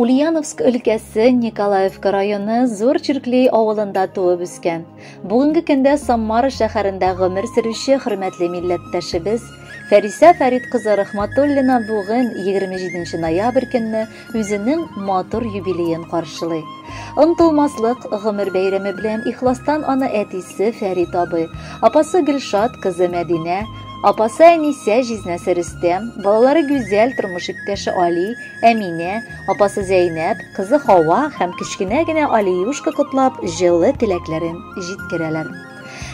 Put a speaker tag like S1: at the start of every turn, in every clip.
S1: Ульяновск өлкәсе Николаевка районы Зур Чирклей авылында туып үскән. Бүгенге көндә Самара шәһәрендә гомер сөрүче хөрмәтле милләттәшебез Фәрисә Фәрит кызы Рахматуллина бүген 27 ноябрь көнне үзенең матур юбилеен каршылый. Онтылмаслык гомер бәйрәме белән ихластан аны әтисе Фәрит абый, апасы Гөлшат кызы Мәдинә, апасы Әнисә җизнәсе Рөстәм, балалары Гүзәл тормыш иптәше Али, Әминә, апасы Зәйнәп, кызы Хава һәм кечкенә генә Алиюшка котлап, җылы теләкләрен җиткерәләр.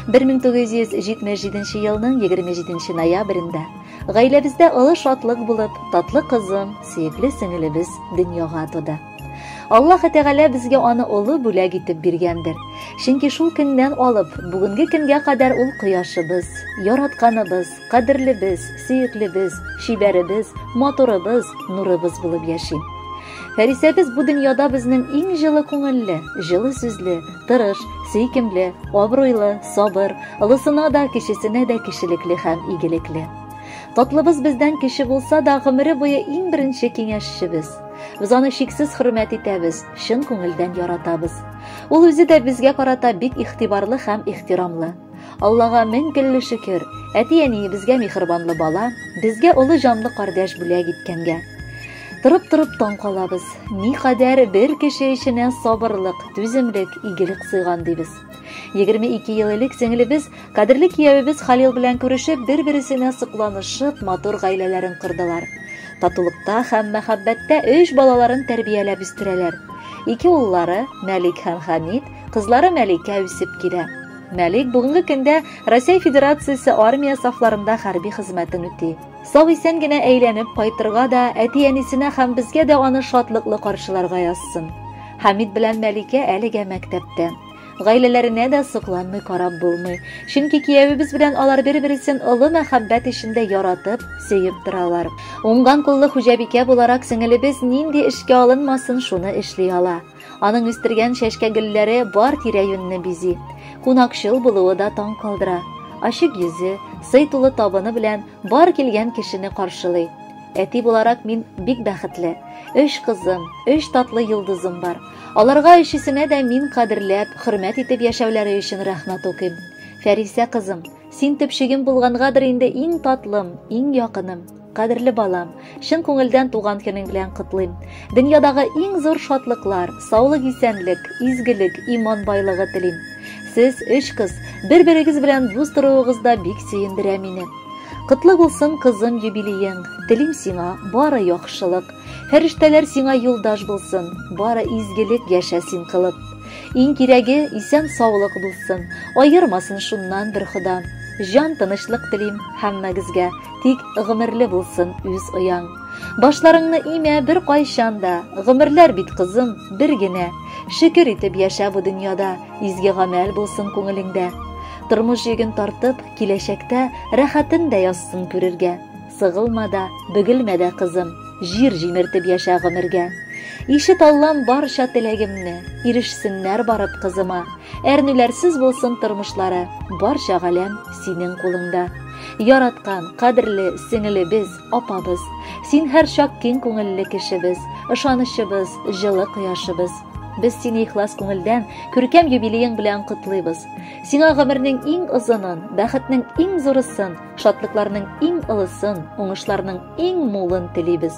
S1: 1977 елның 27 ноябрендә гаиләбездә олы шатлык булып, татлы кызым, сөекле сеңелебез дөньяга туды. Аллаһ Тәгалә безгә аны олы бүләк итеп биргәндер. Чөнки шул көннән алып, бүгенге көнгә кадәр ул кояшыбыз, яратканыбыз, кадерлебез, сөеклебез, чибәребез, матурыбыз, нурыбыз булып яши. Фәрисәбез бу дөньяда безнең иң җылы күңелле, җылы сүзле, тырыш, сөйкемле, абруйлы, сабыр, олысына да, кечесенә дә кешелекле һәм игелекле. Татлыбыз бездән кече булса да, гомере буе иң беренче киңәшчебез. Без аны чиксез хөрмәт итәбез, чын күңелдән яратабыз. Ул үзе дә безгә карата бик игътибарлы һәм ихтирамлы. Аллага мең көлле шөкер, әти-әниебезгә михербанлы бала, безгә олы җанлы кардәш бүләк иткәнгә. Торып-торып таң калабыз. Никадәр бер кеше эченә сабырлык, түземлек, игелек сыйган дибез. 22 ел элек сеңлебез, кадерле киявебез Халил белән күрешеп, бер-бересенә сокланышып, матур гаиләләрен кордылар. Татулыкта һәм мәхәббәттә өч балаларын тәрбияләп үстерәләр. Ике уллары, Мәлик һәм Хәмид, кызлары Мәликә үсеп килә. Мәлик бүгенге көндә Россия Федерациясе армия сафларында хәрби хезмәтен үти. Сау-исән генә әйләнеп кайтырга да, әти-әнисенә һәм безгә дә аны шатлыклы каршыларга язсын. Хәмид белән Мәликә әлегә мәктәптә. Гаиләләренә дә сокланмый карап булмый. Чөнки киявебез белән алар бер-берсен олы мәхәббәт эчендә яратып, сөеп торалар. Уңган куллы хуҗабикә буларак сеңелебез нинди эшкә алынмасын, шуны эшли ала. Аның үстергән чәчкә гөлләре бар тирә-юньне бизи. Кунакчыл булуы да таң калдыра. Ачык йөзе, сый тулы табыны белән бар килгән кешене каршылый. Әти буларак мин бик бәхетле. Өч кызым, өч татлы йолдызым бар. Аларга өчесенә дә мин кадерләп, хөрмәт итеп яшәүләре өчен рәхмәт укыйм. Фәрисә кызым, син төпчегем булгангадыр инде иң татлым, иң якыным. Кадерле балам, чын күңелдән туган көнең белән котлыйм. Дөньядагы иң зур шатлыклар, саулык-исәнлек, изгелек, иман байлыгы телим. Сез, өч кыз, бер-берегез белән дус торуыгыз да бик сөендерә мине. Котлы булсын, кызым, юбилеең. Телим сиңа бары яхшылык. Фәрештәләр сиңа юлдаш булсын, бары изгелек яшә син кылып. Иң кирәге, исән саулык булсын, аермасын шуннан бер Хода. Җан тынычлык телим һәммәгезгә. Тик гомерле булсын үз ояң. Башларыңны имә бер кайчан да, гомерләр бит, кызым, бер генә. Шөкер итеп яшә бу дөньяда, изге гамәл булсын күңелеңдә. Тормыш йөген тартып, киләчәктә рәхәтен дә язсын күрергә. Сыгылма да, бөгелмә дә, кызым, җир җимертеп яшә гомергә. Ишет Аллам барча теләгемне, ирешсеннәр барып кызыма. Әрнүләрсез булсын тормышлары, барча галәм синең кулыңда. Яраткан, кадерле сеңелебез, апабыз, син һәрчак киң күңелле кешебез, ышанычыбыз, җылы кояшыбыз. Без сине ихлас күңелдән күркәм юбилеең белән котлыйбыз. Сиңа гомернең иң озынын, бәхетнең иң зурысын, шатлыкларның иң олысын, уңышларның иң мулын телибез.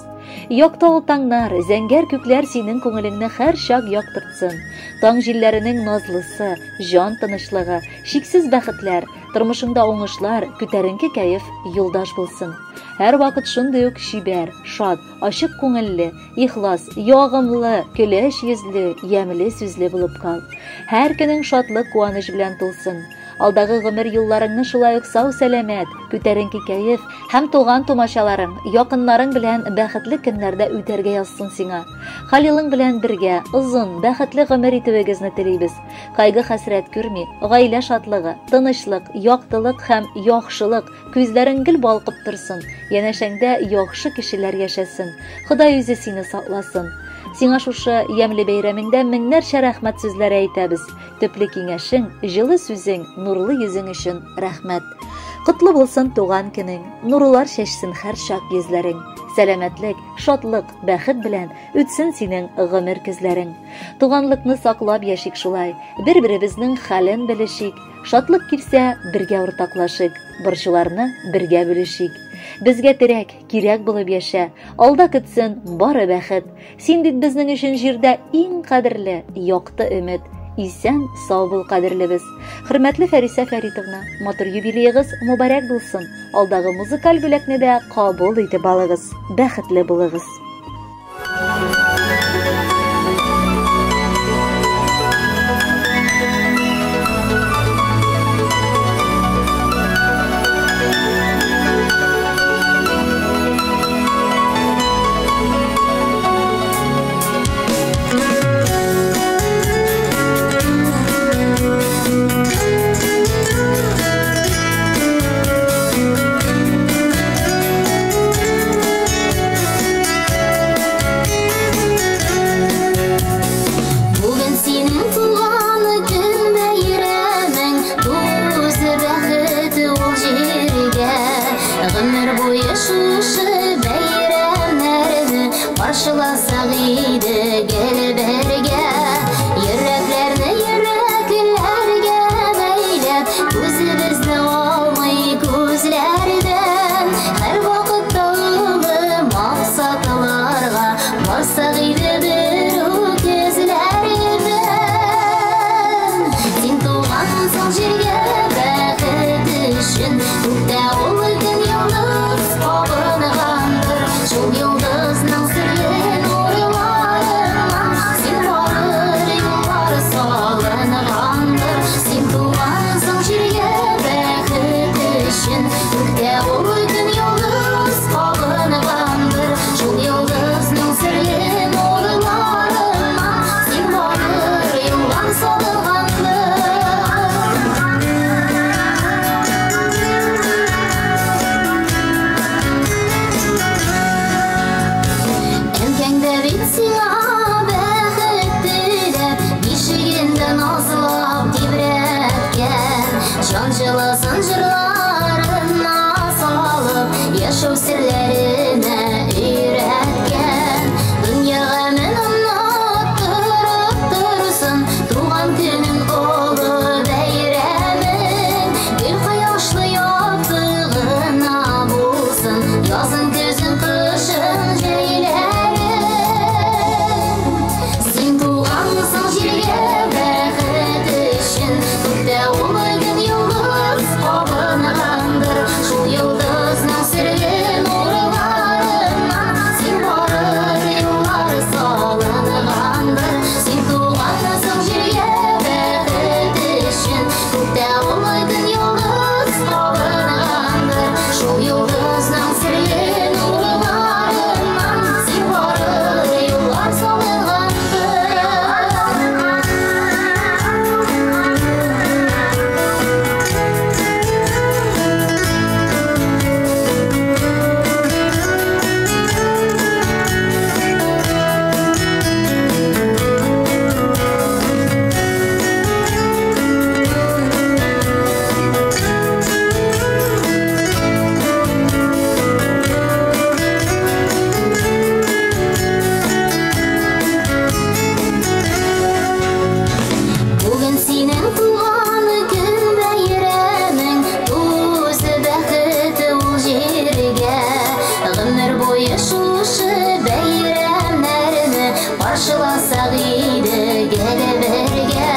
S1: Якты ул таңнар, зәңгәр күкләр синең күңелеңне һәрчак яктыртсын. Таң җилләренең назлысы, җан тынычлыгы, чиксез бәхетләр, Тормышыңда уңышлар, күтәренке кәеф юлдаш булсын. Һәрвакыт шундый ук чибәр, шат, ачык күңелле, ихлас, ягымлы, көләч йөзле, ямьле сүзле булып кал. Һәр көнең шатлык, куаныч белән тулсын. Алдагы гомер юлларыңны шулай ук сау-сәламәт, күтәренке кәеф һәм туган-тумачаларың, якыннарың белән бәхетле көннәрдә үтәргә язсын сиңа. Халилың белән бергә озын, бәхетле гомер итүегезне телибез. Кайгы-хәсрәт күрми, гаилә шатлыгы, тынычлык, яктылык һәм яхшылык, күзләрең гел балкып торсын, янәшәңдә яхшы кешеләр яшәсен. Ходай үзе сине сакласын. Сиңа шушы ямьле бәйрәмеңдә меңнәрчә рәхмәт сүзләре әйтәбез. Төпле киңәшең, җылы сүзең, нурлы йөзең өчен рәхмәт. Котлы булсын туган көнең, нурлар чәчсен һәрчак йөзләрең. Сәламәтлек, шатлык, бәхет белән үтсен синең гомер көзләрең. Туганлыкны саклап яшик шулай, бер-беребезнең хәлен белешик. Шатлык килсә, бергә уртаклашыйк, борчуларны бергә бүлешик. Безгә терәк, кирәк булып яшә, алда көтсен бары бәхет. Син бит безнең өчен җирдә иң кадерле, якты өмет. Исән, сау бул, кадерлебез. Хөрмәтле Фәрисә Фәритовна, матур юбилеегыз мөбарәк булсын. Алдагы музыкаль бүләкне дә кабул итеп алыгыз. Бәхетле булыгыз.
S2: Каршыласак иде гел бергә, йөрәкләрне йөрәкләргә бәйләп, күзебезне алмый күзләрдән, һәр вакытта олы максатларга барсак иде бер үк эзләрдән. Син тугансың җиргә бәхет өчен, күктә ул көн йолдыз кабынгандыр, шул йолдызның серле нурларыннан син барыр юллар салынгандыр. Син тугансың җиргә бәхет өчен, күктә ул көн йолдыз кабынгандыр, шул йолдызның серле нурларыннан син барыр юллар салынгандыр. Әнкәң бит сиңа бәхет теләп, бишегендә назлап тибрәткән, җан җылысын җырларына салып, яшәү серләренә өйрәткән. Дөнья гамен оныттырып торсын, туган көнең олы бәйрәмен, гел кояшлы якты гына булсын, язын, көзен, кышын, җәйләрен. Син тугансың җиргә бәхет өчен, күктә ул көн йолдыз кабынгандыр, шул йолдызның серле нурларыннан син барыр юллар салынгандыр. Син тугансың җиргә бәхет өчен, күктә ул көн йолдыз кабынгандыр, шул йолдызның серле нурларыннан син барыр юллар салынгандыр. Бүген синең туган көн бәйрәмең, үзе бәхет ул җиргә. Гомер буе шушы бәйрәмнәрне каршыласак иде гел бергә.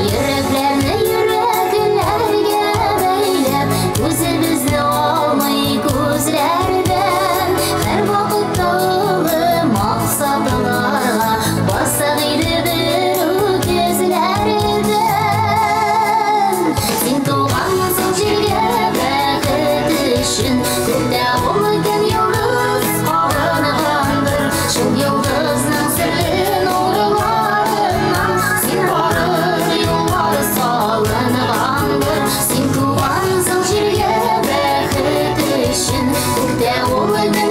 S2: Йөрәкләрне йөрәкләргә бәйләп, күзебезне алмый күзләрдән, һәр вакытта олы максатларга барсак иде бер үк эзләрдән. Син тугансың җиргә бәхет өчен, күктә ул көн йолдыз кабынгандыр, шул йолдызның серле нурларыннан син барыр юллар салынгандыр. Син тугансың җиргә бәхет өчен, күктә ул көн